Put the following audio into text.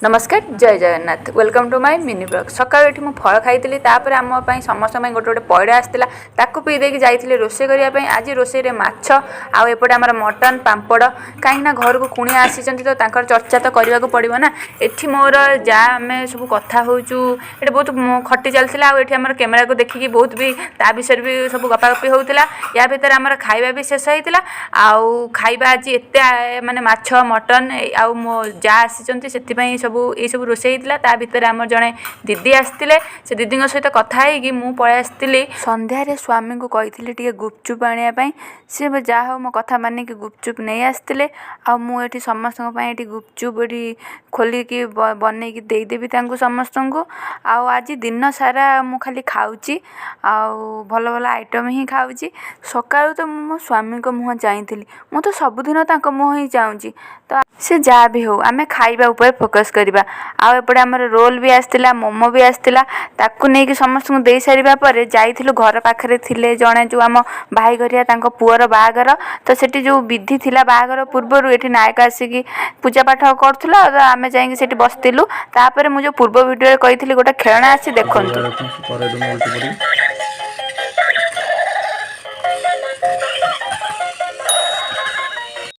ନମସ୍କାର, ଜୟ Jagannath. Welcome to my mini vlog. ସକାଳୁ ଏଠି ମୁଁ ଫଳ ଖାଇଥିଲି। ତାପରେ ଆମ ପାଇଁ, ସମସ୍ତଙ୍କ ପାଇଁ ଗୋଟେ ଗୋଟେ ପଇଡ଼ ଆସିଥିଲା। ତାକୁ ପିଇ ଦେଇକି ଯାଇଥିଲି ରୋଷେଇ କରିବା ପାଇଁ। ଆଜି ରୋଷେଇରେ ମାଛ ଆଉ ଏପଟେ ଆମର ମଟନ୍, ପାମ୍ପଡ଼। କାହିଁକିନା ଘରକୁ କୁଣିଆ ଆସିଛନ୍ତି, ତ ତାଙ୍କର ଚର୍ଚ୍ଚା ତ କରିବାକୁ ପଡ଼ିବ ନା। ଏଠି ମୋର ଯାହା ଆମେ ସବୁ କଥା ହେଉଛୁ, ଏଠି ବହୁତ ଖଟି ଚାଲିଥିଲା। ଆଉ ଏଠି ଆମର କ୍ୟାମେରାକୁ ଦେଖିକି ବହୁତ ବି ତା ବିଷୟରେ ବି ସବୁ ଗପାଗପି ହେଉଥିଲା। ୟା ଭିତରେ ଆମର ଖାଇବା ବି ଶେଷ ହେଇଥିଲା। ଆଉ ଖାଇବା ଆଜି ଏତେ ମାନେ ମାଛ, ମଟନ୍ ଆଉ ମୋ ଯା ଆସିଛନ୍ତି, ସେଥିପାଇଁ ସବୁ ଏଇସବୁ ରୋଷେଇ ହେଇଥିଲା। ତା ଭିତରେ ଆମର ଜଣେ ଦିଦି ଆସିଥିଲେ। ସେ ଦିଦିଙ୍କ ସହିତ କଥା ହେଇକି ମୁଁ ପଳେଇ ଆସିଥିଲି। ସନ୍ଧ୍ୟାରେ ସ୍ୱାମୀଙ୍କୁ କହିଥିଲି ଟିକେ ଗୁପଚୁପ୍ ଆଣିବା ପାଇଁ। ସେ ଯାହା ହଉ ମୋ କଥା ମାନିକି ଗୁପଚୁପ୍ ନେଇ ଆସିଥିଲେ। ଆଉ ମୁଁ ଏଠି ସମସ୍ତଙ୍କ ପାଇଁ ଏଠି ଗୁପଚୁପ୍ ଏଠି ଖୋଲିକି ବନେଇକି ଦେଇଦେବି ତାଙ୍କୁ ସମସ୍ତଙ୍କୁ। ଆଉ ଆଜି ଦିନ ସାରା ମୁଁ ଖାଲି ଖାଉଛି ଆଉ ଭଲ ଭଲ ଆଇଟମ୍ ହିଁ ଖାଉଛି। ସକାଳୁ ତ ମୁଁ ମୋ ସ୍ୱାମୀଙ୍କ ମୁହଁ ଚାହିଁଥିଲି। ମୁଁ ତ ସବୁଦିନ ତାଙ୍କ ମୁହଁ ହିଁ ଚାହୁଁଛି। ତ ସେ ଯାହା ବି ହଉ, ଆମେ ଖାଇବା ଉପରେ ଫୋକସ୍ କରିବା। ଆଉ ଏପଟେ ଆମର ରୋଲ୍ ବି ଆସିଥିଲା, ମୋମୋ ବି ଆସିଥିଲା। ତାକୁ ନେଇକି ସମସ୍ତଙ୍କୁ ଦେଇ ସାରିବା ପରେ ଯାଇଥିଲୁ, ଘର ପାଖରେ ଥିଲେ ଜଣେ ଯେଉଁ ଆମ ଭାଇ ଘରିଆ, ତାଙ୍କ ପୁଅର ବାହାଘର। ତ ସେଠି ଯେଉଁ ବିଧି ଥିଲା, ବାହାଘର ପୂର୍ବରୁ ଏଠି ନାୟକ ଆସିକି ପୂଜା ପାଠ କରୁଥିଲା। ତ ଆମେ ଯାଇକି ସେଠି ବସିଥିଲୁ। ତାପରେ ମୁଁ ଯେଉଁ ପୂର୍ବ ଭିଡ଼ିଓରେ କହିଥିଲି ଗୋଟେ ଖେଳଣା ଆସି, ଦେଖନ୍ତୁ। ପରେ ମୁଁ ଓଲଟି ପଡ଼ିବି।